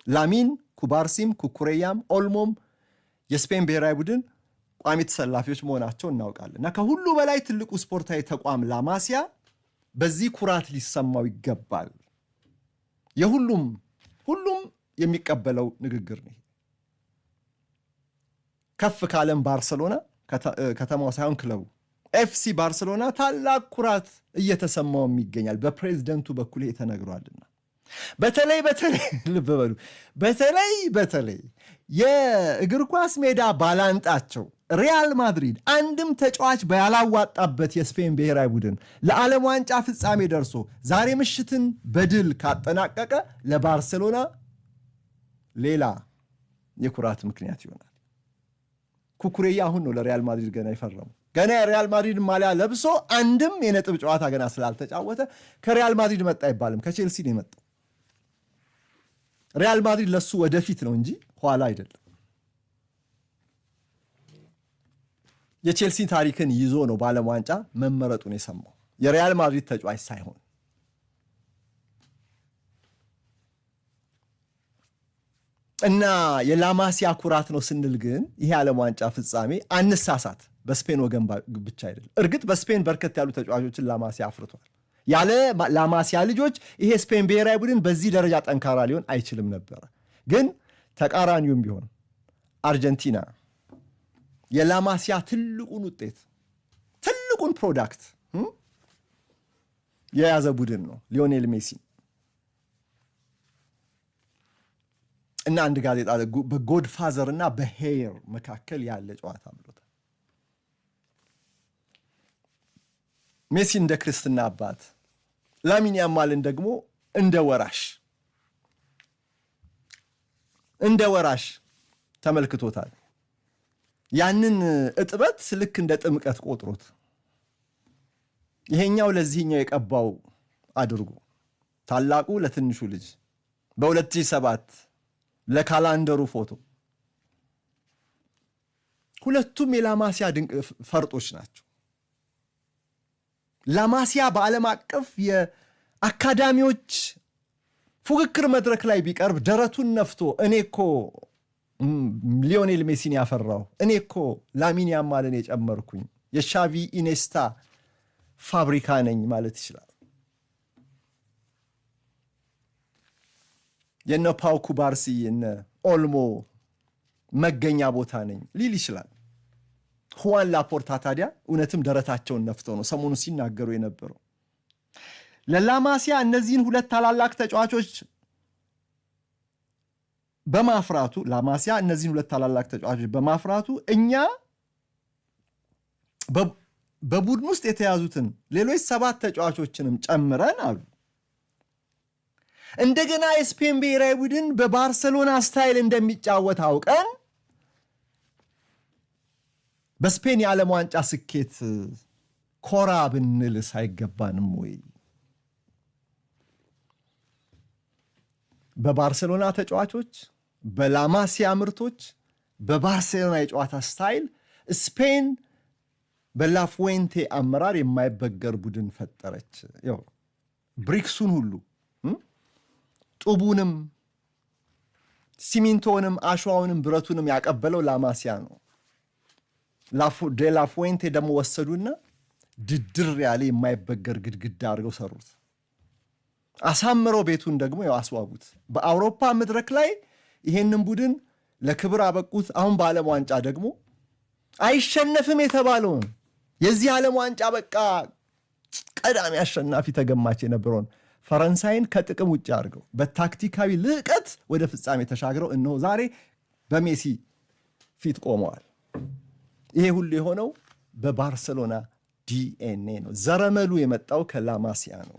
ላሚን ኩባርሲም ኩኩሬያም ኦልሞም የስፔን ብሔራዊ ቡድን ቋሚ ተሰላፊዎች መሆናቸው እናውቃለን። እና ከሁሉ በላይ ትልቁ ስፖርታዊ ተቋም ላማሲያ በዚህ ኩራት ሊሰማው ይገባል። የሁሉም ሁሉም የሚቀበለው ንግግር ነው። ከፍ ካለም ባርሰሎና፣ ከተማው ሳይሆን ክለቡ ኤፍሲ ባርሰሎና ታላቅ ኩራት እየተሰማውም ይገኛል። በፕሬዝደንቱ በኩል ተነግሯልና በተለይ በተለይ፣ ልብ በሉ፣ በተለይ በተለይ የእግር ኳስ ሜዳ ባላንጣቸው ሪያል ማድሪድ አንድም ተጫዋች ያላዋጣበት የስፔን ብሔራዊ ቡድን ለዓለም ዋንጫ ፍጻሜ ደርሶ ዛሬ ምሽትን በድል ካጠናቀቀ ለባርሴሎና ሌላ የኩራት ምክንያት ይሆናል። ኩኩሬያ አሁን ነው ለሪያል ማድሪድ ገና የፈረሙ። ገና የሪያል ማድሪድ ማሊያ ለብሶ አንድም የነጥብ ጨዋታ ገና ስላልተጫወተ ከሪያል ማድሪድ መጣ አይባልም። ከቼልሲ ነው የመጣው። ሪያል ማድሪድ ለሱ ወደፊት ነው እንጂ ኋላ አይደለም። የቼልሲ ታሪክን ይዞ ነው በዓለም ዋንጫ መመረጡን የሰማው፣ የሪያል ማድሪድ ተጫዋች ሳይሆን። እና የላማሲያ ኩራት ነው ስንል ግን ይሄ ዓለም ዋንጫ ፍጻሜ አንሳሳት፣ በስፔን ወገን ብቻ አይደለም። እርግጥ በስፔን በርከት ያሉ ተጫዋቾችን ላማሲያ አፍርቷል። ያለ ላማሲያ ልጆች ይሄ ስፔን ብሔራዊ ቡድን በዚህ ደረጃ ጠንካራ ሊሆን አይችልም ነበረ። ግን ተቃራኒውም ቢሆን አርጀንቲና የላማሲያ ትልቁን ውጤት፣ ትልቁን product የያዘ ቡድን ነው ሊዮኔል ሜሲ። እና አንድ ጋዜጣ በ godfather እና በ heir መካከል ያለ ጨዋታ ብሎታል። ሜሲ እንደ ክርስትና አባት፣ ላሚን ያማልን ደግሞ እንደ ወራሽ ተመልክቶታል። ያንን እጥበት ልክ እንደ ጥምቀት ቆጥሮት ይሄኛው ለዚህኛው የቀባው አድርጎ፣ ታላቁ ለትንሹ ልጅ በ2007 ለካላንደሩ ፎቶ፣ ሁለቱም የላማሲያ ድንቅ ፈርጦች ናቸው። ላማሲያ በዓለም አቀፍ የአካዳሚዎች ፉክክር መድረክ ላይ ቢቀርብ ደረቱን ነፍቶ እኔ እኮ ሊዮኔል ሜሲን ያፈራው፣ እኔ እኮ ላሚን ያማልን የጨመርኩኝ፣ የሻቪ ኢኔስታ ፋብሪካ ነኝ ማለት ይችላል። የነ ፓው ኩባርሲ፣ የነ ኦልሞ መገኛ ቦታ ነኝ ሊል ይችላል። ሁዋን ላፖርታ ታዲያ እውነትም ደረታቸውን ነፍተው ነው ሰሞኑ ሲናገሩ የነበረው። ለላማሲያ እነዚህን ሁለት ታላላቅ ተጫዋቾች በማፍራቱ፣ ላማሲያ እነዚህን ሁለት ታላላቅ ተጫዋቾች በማፍራቱ እኛ በቡድን ውስጥ የተያዙትን ሌሎች ሰባት ተጫዋቾችንም ጨምረን አሉ፣ እንደገና የስፔን ብሔራዊ ቡድን በባርሰሎና style እንደሚጫወት አውቀን በስፔን የዓለም ዋንጫ ስኬት ኮራ ብንልስ አይገባንም ወይ? በባርሴሎና ተጫዋቾች፣ በላማሲያ ምርቶች፣ በባርሴሎና የጨዋታ style ስፔን በላፍዌንቴ አመራር የማይበገር ቡድን ፈጠረች። ያው bricks ኡን ሁሉ፣ ጡቡንም፣ ሲሚንቶንም፣ አሸዋውንም፣ ብረቱንም ያቀበለው ላማሲያ ነው። ዴላፉዌንቴ ደግሞ ወሰዱና ድድር ያለ የማይበገር ግድግዳ አድርገው ሰሩት። አሳምረው ቤቱን ደግሞ ያው አስዋቡት። በአውሮፓ መድረክ ላይ ይሄንን ቡድን ለክብር አበቁት። አሁን በዓለም ዋንጫ ደግሞ አይሸነፍም የተባለውን፣ የዚህ ዓለም ዋንጫ በቃ ቀዳሚ አሸናፊ ተገማች የነበረውን ፈረንሳይን ከጥቅም ውጭ አድርገው በታክቲካዊ ልዕቀት ወደ ፍጻሜ ተሻግረው እነሆ ዛሬ በሜሲ ፊት ቆመዋል። ይሄ ሁሉ የሆነው በባርሰሎና ዲኤንኤ ነው። ዘረመሉ የመጣው ከላማሲያ ነው።